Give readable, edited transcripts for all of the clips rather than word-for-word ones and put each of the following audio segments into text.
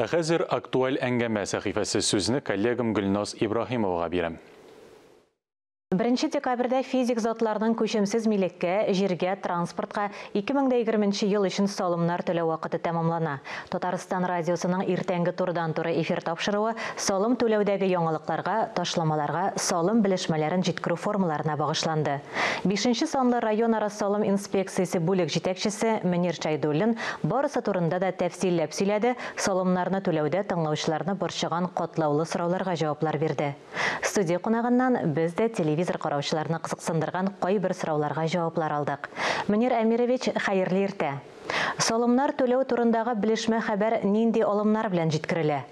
Ә хәзер актуаль әңгәмә сәхифәсе, сүзне коллегам Гөлназ Ибраһимовага бирәм. 1 декабрьдә физик затларның күчемсез милеккә, җиргә, транспортка 2020 ел өчен салымнар түләү вакыты тәмамлана. Татарстан радиосының иртәнге турыдан-туры эфир тапшыруы салым түләүдәге яңалыкларга, ташламаларга, салым белешмәләрен җиткерү формаларына багышланды. 5 санлы районара салым инспекциясе бүлек җитәкчесе Мөнир Шәйдуллин барысы турында да тәфсилләп сөйләде, салымнарны түләүдә тыңлаучыларны борчыган катлаулы сорауларга җаваплар бирде. Студия кунагыннан без дә телевизор караучыларны кызыксындырган кайбер сорауларга җаваплар алдык. Мөнир Әмирович, хәерле иртә. Салымнар түләү турындагы белешмә хәбәр нинди алымнар белән җиткерелә?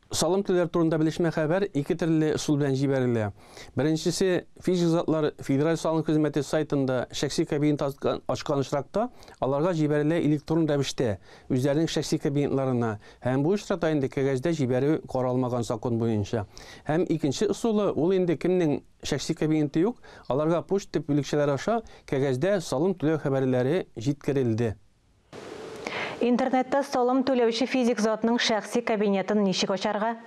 Салым түләү турында белешмә хәбәр ике төрле ысул белән җибәрелә. Беренчесе, физик затлар Федераль салым хезмәте сайтында шәхси кабинет ачкан очракта, аларга җибәрелә электрон рәвештә үзләренең шәхси кабинетларына. Һәм бу очракта инде кәгазьдә җибәрү каралмаган закон буенча. Һәм икенче ысулы, ул инде кемнең шәхси кабинеты юк, аларга почта бүлекчәләре аша кәгазьдә салым түләү хәбәрләре җиткерелде. Интернетта салым түләүче физик затның шәхси кабинетын ничек ачарга?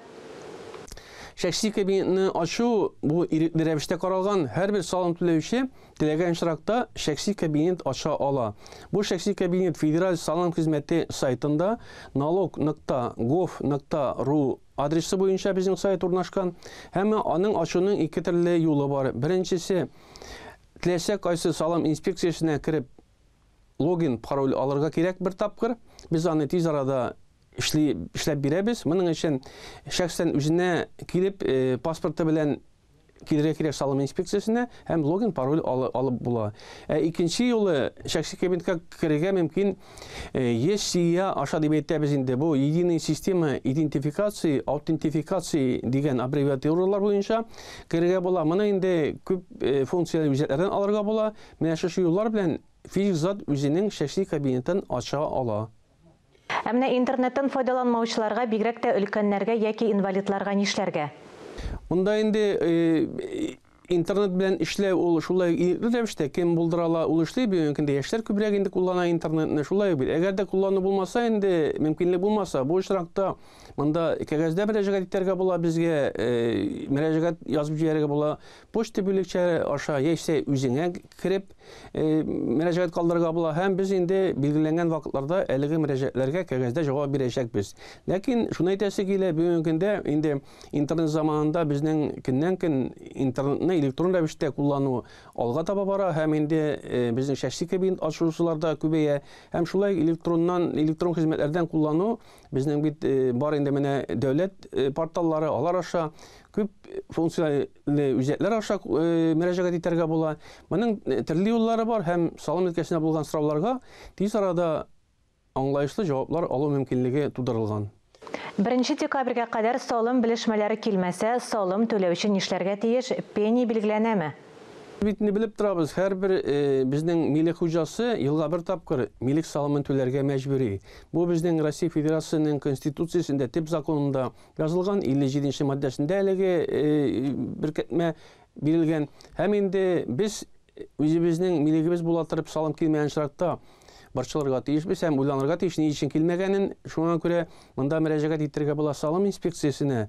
Шәхси кабинетны ачу бу ирекле рәвештә каралган. Һәрбер салым түләүче теләгән очракта шәхси кабинет ача ала. Бу шәхси кабинет Федераль салым хезмәте сайтында налог.gov.ru адресы буенча безнең сайт урнашкан. Һәм аның ачуның ике төрле юлы бар. Беренчесе, теләсә кайсы салым инспекциясенә кереп логин, пароль алырга кирәк бер тапкыр. Без аны тиз арада эшләп бирәбез. Моның өчен шәхсән үзенә килеп, паспорты белән килергә кирәк салым инспекциясенә һәм логин, пароль алып була. Ә икенче юлы, шәхси кабинетка керергә мөмкин, ЕСИА аша дип әйтәбез инде. Бу единая система идентификации, аутентификации дигән аббревиатуралар буенча керергә була. Моны инде күп функцияле үзәкләрдән алырга була. Менә шушы юллар белән физик зат үзенең шәхси кабинетын ача ала. Ә менә интернеттан файдаланмаучыларга, бигрәк тә өлкәннәргә яки инвалидларга нишләргә? Монда инде интернет белән эшләү ул шулай ирекле рәвештә, кем булдыра ала, ул эшли. Бүгенге көндә яшьләр күбрәк инде куллана интернетны, шулай бит. Әгәр дә куллану булмаса, инде мөмкинлек булмаса, бу очракта монда кәгазьдә мөрәҗәгать итәргә була, безгә мөрәҗәгать язып җибәрергә була почта бүлекчәләре аша, яисә үзеңә кереп мөрәҗәгать калдырырга була. Һәм без инде билгеләнгән вакытларда әлеге мөрәҗәгатьләргә кәгазьдә җавап бирәчәкбез. Ләкин шуны әйтәсе килә, бүгенге көндә инде интернет заманында безнең көннән-көн интернетны электрон рәвештә куллану алга таба бара, һәм инде безнең шәхси кабинет ачучылар да күбәя, һәм шулай электрон хезмәтләрдән куллану безнең бит бар инде менә дәүләт порталлары, алар аша күп функцияле үзәкләр аша мөрәҗәгать итәргә була. Моның төрле юллары бар, һәм салым өлкәсенә булган сорауларга тиз арада аңлаешлы җаваплар алу мөмкинлеге тудырылган. 1 декабрьгә кадәр салым белешмәләре килмәсә, салым түләүче нишләргә тиеш? Пени билгеләнәме? Бит не белеп торабыз, һәрбер безнең милек хуҗасы елга бер тапкыр милек салымын түләргә мәҗбүри. Бу безнең Россия Федерациясенең Конституциясендә, төп законында язылган 57 маддәсендә әлеге беркетмә бирелгән. Һәм инде без үзебезнең милегебез була торып салым килмәгән очракта борчылырга тиешбез һәм уйланырга тиеш, ни өчен килмәгәнен. Шуңа күрә монда мөрәҗәгать итәргә була салым инспекциясенә.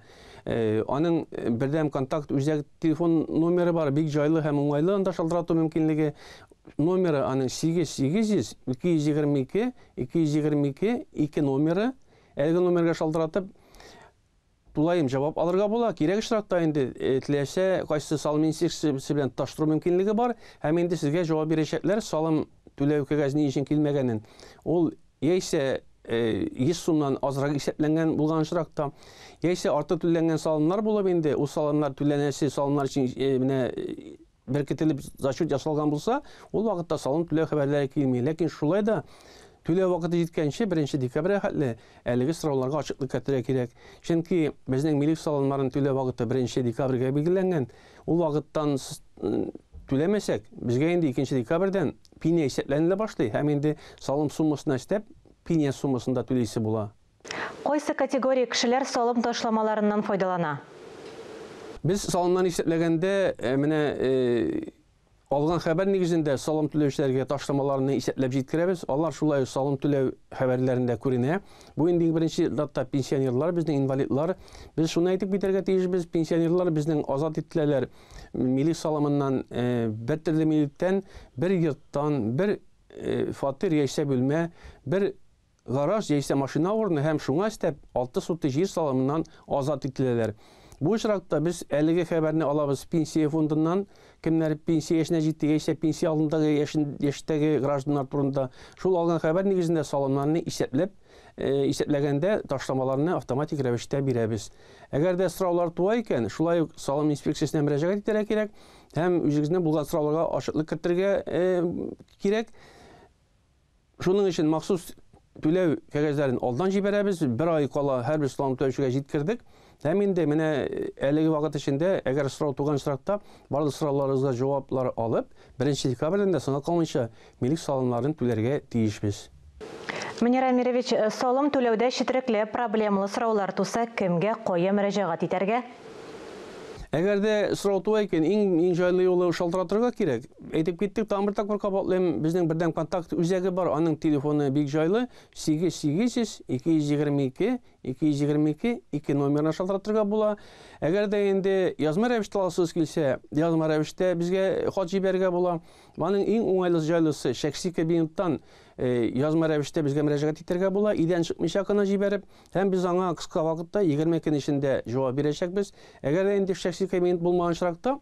Аның бердәм контакт үзәк телефон номеры бар, бик җайлы һәм уңайлы анда шалтырату мөмкинлеге. Номеры аның сигез сигез йөз, ике йөз егерме ике, ике йөз егерме ике, ике номеры. Әлеге номерга шалтыратып тулаем җавап алырга була. Кирәк очракта инде теләсә кайсы салым инспекциясе белән тоташтыру мөмкинлеге бар, һәм инде сезгә җавап бирәчәкләр салым түләү кәгазе ни өчен килмәгәнен. Ул яисә 100 сумнан азрак исәпләнгән булган очракта, яисә артык түләнгән салымнар булып инде, ул салымнар түләнәсе салымнар өчен менә беркетелеп зачет ясалган булса, ул вакытта салым түләү хәбәрләре килми. Ләкин шулай да түләү вакыты җиткәнче, 1 декабрьгә хәтле әлеге сорауларга ачыклык кертергә кирәк. Чөнки безнең милек салымнарын түләү вакыты 1 декабрьгә билгеләнгән. Ул вакыттан түләмәсәк, безгә инде 2 декабрьдән пеня исәпләнелә башлый һәм инде салым суммасына өстәп пеня суммасын да түлисе була. Кайсы категория кешеләр салым ташламаларыннан файдалана? Без салымнан исәпләгәндә менә Алган хәбәр нигезендә салым түләүчеләргә ташламаларны исәпләп җиткерәбез. Алар шулай салым түләү хәбәрләрендә күренә. Бу инде беренче датта пенсионерлар, безнең инвалидлар. Без шуны әйтеп китәргә тиешбез, пенсионерлар безнең азат ителәләр милек салымыннан, бер төрле милектән, бер йорттан, бер фатир яисә бүлмә, бер гараж яисә машина урыны һәм шуңа өстәп 6 сутый җир салымыннан азат ителәләр. Бу очракта без әлеге хәбәрне алабыз пенсия фондыннан, кемнәр пенсия яшенә җитте яисә пенсия алдындагы яшьтәге гражданнар турында. Шул алган хәбәр нигезендә салымнарны исәпләп, исәпләгәндә ташламаларны автоматик рәвештә бирәбез. Әгәр дә сораулар туа икән, шулай ук салым инспекциясенә мөрәҗәгать итәргә кирәк һәм үзегезнең булган сорауларга ачыклык кертергә кирәк. Шуның өчен махсус түләү кәгазьләрен алдан җибәрәбез. Бер ай кала һәрбер салым түләүчегә җиткердек. Һәм инде менә әлеге вакыт эчендә, әгәр сорау туган очракта, барлык сорауларыбызга җаваплар алып, 1 декабрьдән дә соңга калмыйча милек салымнарын түләргә тиешбез. Мөнир Әмирович, салым түләүдә четерекле, проблемалы сораулар туса, кемгә, кая мөрәҗәгать итәргә? Әгәр дә сорау туа икән, иң җайлы юлы шалтыратырга кирәк. Әйтеп киттек, тагын бер тапкыр кабатлыйм, безнең бердәм контакт үзәге бар, аның телефоны бик җайлы, 8 800 222 222 2 номерына шалтыратырга була. Әгәр дә инде язма рәвештә аласыгыз килсә, язма рәвештә безгә хат җибәрергә була. Аның иң уңайлы җайлысы шәхси кабинеттан язма рәвештә безгә мөрәҗәгать итәргә була, өйдән чыкмыйча гына җибәреп, һәм без аңа кыска вакытта 20 көн эчендә җавап бирәчәкбез. Әгәр дә инде шәхси кабинет булмаган очракта,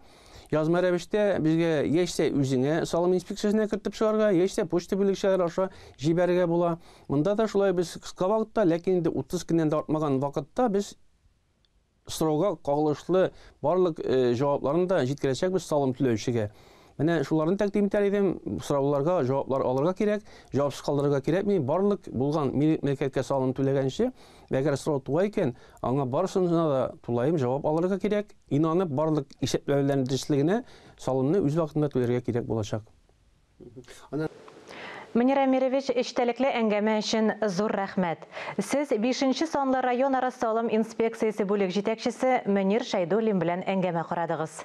язма рәвештә безгә яисә үзеңә салым инспекциясенә кертеп чыгарга, яисә почта бүлекчәләре аша җибәрергә була. Монда да шулай без кыска вакытта, ләкин инде 30 көннән дә артмаган вакытта без сорауга кагылышлы барлык җавапларын да җиткерәчәкбез салым түләүчегә. Менә шуларны тәкъдим итәр идем. Сорауларга җаваплар алырга кирәк, җавапсыз калдырырга кирәкми. Барлык булган милек мөлкәткә салым түләгәнче, әгәр сорау туа икән, аңа барысына да тулаем җавап алырга кирәк. Инанып, барлык исәпләүләрнең дөреслегенә салымны үз вакытында түләргә кирәк булачак. Мөнир Әмирович, эчтәлекле әңгәмә өчен зур рәхмәт. Сез 5 санлы районара салым инспекциясе бүлек җитәкчесе Мөнир Шәйдуллин белән әңгәмә карадыгыз.